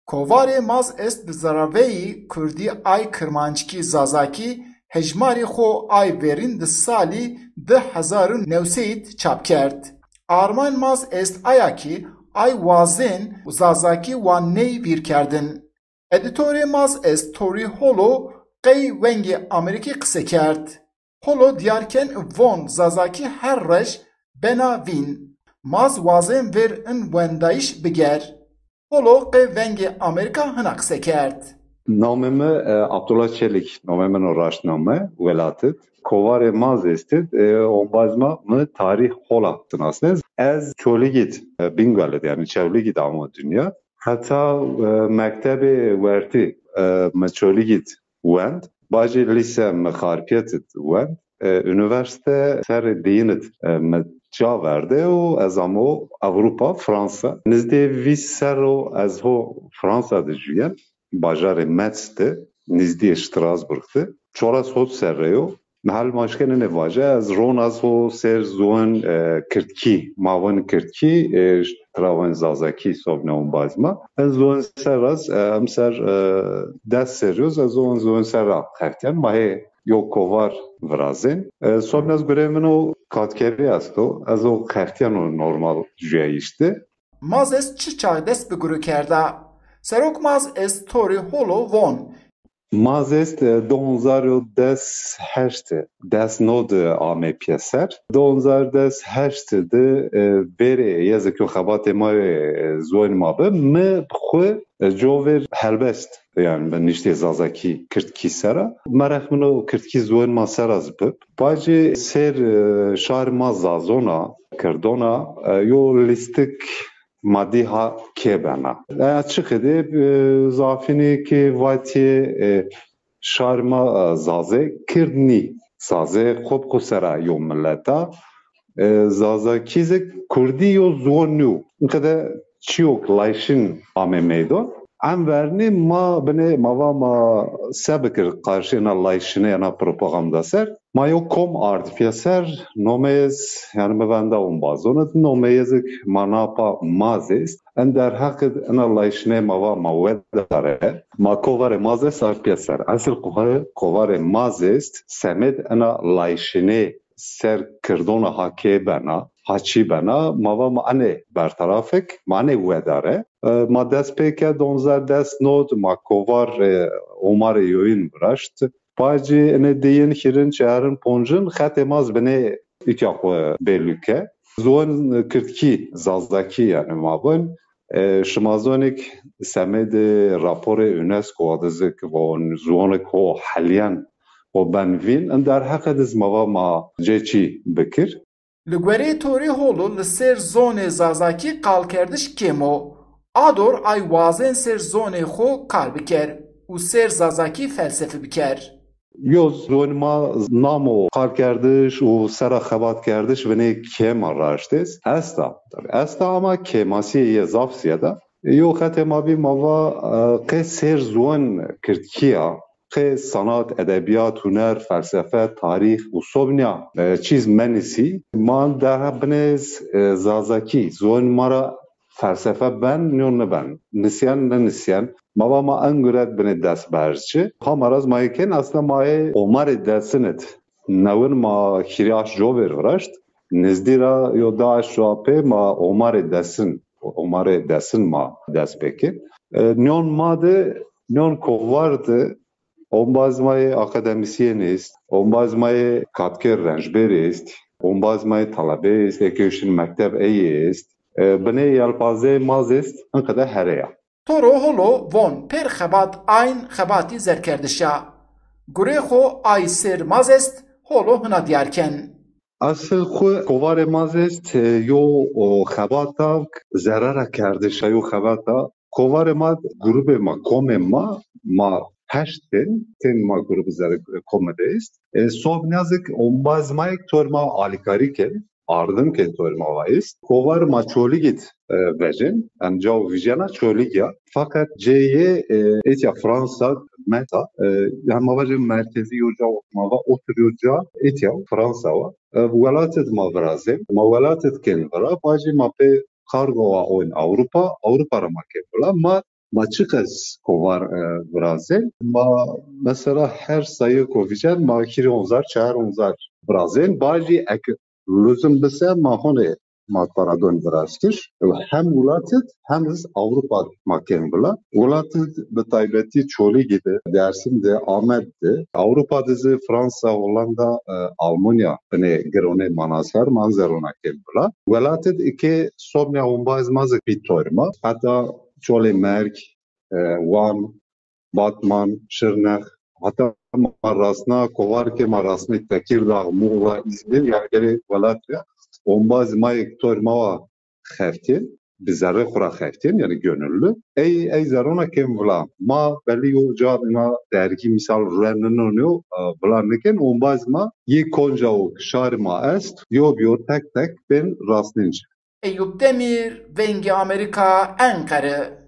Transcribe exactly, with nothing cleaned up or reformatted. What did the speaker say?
Kovarê Maz Est bi zeraveyî kurdî ay kirmanckî zazakî hejmarî xo ay verîn di salî di hezar û newseyî d çap kerd. Arman Maz Est aya kî ay wazên zazakî wa ney vîr kerdin. Edîtorê Maz Est Torî Holo qey Wengê Amerîkî qise kerd. Holo dîyar ken von zazakî her rej bena vîn. Maz wazên vêr in wendayîş biger. Holo qê Vengê Amerîka hina qise kerd. Namê mi e, Abdullah Çelik, namê min o raştname, welat id. Kovarê Maz Est id, e, ombaz ma mi tarîh hola sinasnez. Ez Çolîg id, e, Bingöl id, yanî Çewlîg id amo dinya. Heta e, mektebê wertî e, mi Çolîg id wend. Bacê lîse mi Xarpêt id wend. E, unîversîte serrê diyin id e, mi ca verde û ez amo Ewropa, Fransa. Nizdê vîst serr o ez ho Fransa de cuyen, bajarê Metz de, nizdîyê Strasbourg de. Çoras hot serre yo. Mi hel ma şkenê nê vaje, ez ron ez ho sêr ziwan e, kirdkî, ma van kirdkî, e, tira van zazakî sobne ombaz ma. Ez ziwan ser ez, e, em ser e, des serrî yo, ez ziwan ziwan ser ra xeftîyen. Ma hê yo kovar virazên. E, sobne ez gurê min o katkerî esto, ez o xeftîyen o normal juyayîş de. Maz Est çi çax dest bi guru kerda? Serok Maz Est Torî Holo von. Maz Est e, di hezar û des heşt, des no de ame pîyeser. Di hezar des heşt de e, bêrê yê zikî û xebatê ma yê e, ziwanê ma bi, mi bi xwu e, covêr helbest, yanî bi niştê zazakî, kirdkî sera. Mereq min o kirdkî ziwanê ma sera zî bi. Bacê sêr e, şar ma zazona, kirdona e, yo lîstik ma dî ha kê bena. E, çi qedê e, zafînê ki vatîyê e, şar ma e, zazê kird nî. Zazê xo bi xo sera yo milet a. E, zazakî zî kurdî yo ziwan nîyo. Qede çîyok layşin ame meydon. Em vernî ma binê ma va ma se bikir qarşî ena layşinê, ena propaganda ser. Ma yo kom ard pîyeser, nomeyê z, yanî mi venda ombazon id, nomeyê zî ma na pa Maz Est. En derheq id ena layşinê ma va ma wedare, ma kovarê Maz Est ard pîyeser. Esil kovarê, kovarê Maz Est semed ena layşinê ser kirdona ha kê bena, ha çî bena, ma va ma enê bertaraf ik, ma enê wedare. E, ma dest pê ke di hezar des no de ma kovar e, omarê yoyin viraşt. Pacî ene diyin, hîrin, çerin, poncin xetê ma zî binê îtya xwu bellî ke. Ziwan kirdkî, zazakî yanî ma vin. E, şima zonêk semedê raporê UNESCO de zî ki von ziwanêk ho helîyen ho ben vîn. In derheqe de zî ma va ma cê çî bikir. Li goreyê Torî Holo li ser zonê zazakî qalkerdiş kêm o. A dor ay wazên ser zonê xo kar biker û ser zazakî felsefe biker. Yo zonê ma nam û qalkerdiş û sera xebatkerdiş vinê kêm a raşt est. Esta. Tabî esta ama kêmasîyê yê zaf zîyad a. Yo xetê ma bî ma va e, qê ser ziwan kirdkî ya. Qê sanat, edebîyat, huner, felsefe, tarîx û sobnîya e, çîz menisî. Ma derheq binê z e, zazakî, ziwanê ma ra felsefe ben, nîyo niben. Nisyen, ninisyen. Ma va ma en guret binê dest berz çi. Hama ra zî ma yê kên, aslında ma yê omarê desin id. Newin ma hîrê aşt covêr viraşt. Nizdî ra yo di aşt cowa pê ma omarê desin, omarê desin ma dest pê kên. E, nîyon ma de, nîyon kovar de ombaz ma yê akademîsyen est, ombaz ma yê katkêr rencberî est, ombaz ma yê talebe est, eke şin mekteb ey est. E, binê yelpazeyê Maz Est, in qede here ya. Torî Holo von pêr xebat ayn xebatî zerrkerdiş a. Gurê xo ay ser Maz Est Holo hina dîyar ken. Esil xwu kovarê Maz Est e, yo o, xebata zerara kerdiş a, yo xebata. Kovarê ma grubê ma, komê ma, ma heşt tên, tên ma grubê zerê komê de est. E, sobnîya zî ombaz ma yek tor ma alîkarî ken, ardim ken tor ma va est. Kovar ma Çolîg id e, vejên, em cawo vijyena Çolîg ya. Feqet cê yê e, êtya Fransa, Metz a, e, yanî ma vajê merkezî yo cawo ma va otur yo ca êtya Fransa wa. E, welat id ma virazên, ma welat id kên vira, bacê ma pê kargo wa oyn Ewropa, Ewropa ra ma kên vila. Ma Ma çiqas kovar e, virazên? Ma mesela her sayı kovicen ma hîrê onzar, çar onzar virazên. Bajî ek luzim bise ma hone matbaradon virazkir. Hem welatid hem iz Avrupa ma kên vila. Welatid bi taybetî Çolîgî de, Dersim de, Amed de, Avrupa de zi Fransa, Hollanda, e, Almanya, binê girone manaser man zerona kên vila. Welatid ike somya ombaz ma zi pîtor ma. Hatta Çolê Merg, e, Wan, Batman, Şirnex, hata ma rasna kovar ke ma rasnê Tekirdağ, Muğla, İzmir, yani gelê welat ya. Ombaz ma yek tor ma wa xeftên, bi zerrê xura xeftên, yani gönüllü. Ey, ey zerona kêm vila. Ma belli yo ca ina dergi misal ruenino, e, vila niken, ombaz ma yê konca o şar ma est, yo biyo tek tek bên rasnênc. Eyüp Demir, Vengê Amerîka, Enqere.